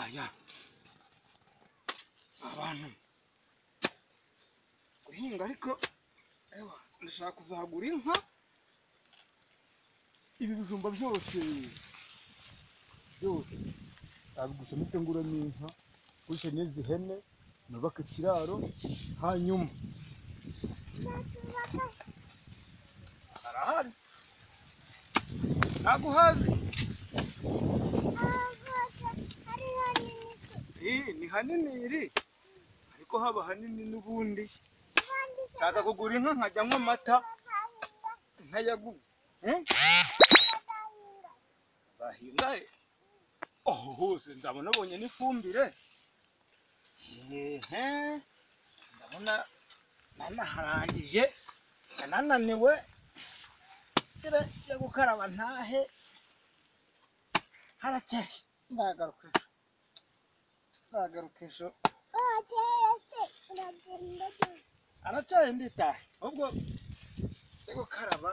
Aya abantu guhinga, ariko ewa ndashaka kuzagura inka. Ibi bijumba byose byose nabigusa mpite nguramo inka, ngurishe n'izi hene, nubake ikiraro, hanyuma arahari ntabwo uhazi. Ni hanini iri, ariko haba hanini n'ubundi. Nshaka kugura inka nkajya nywa amata ntayaguze. Nzahinga hose, nzaba nabonye n'ifumbire. Ndabona nanaharangije, nananiwe yo gukaraba ntahe. Harakeye, ndagaruka ejo, ndagaruka ejo. Harakeye nditahe, ahubwo yo gukaraba.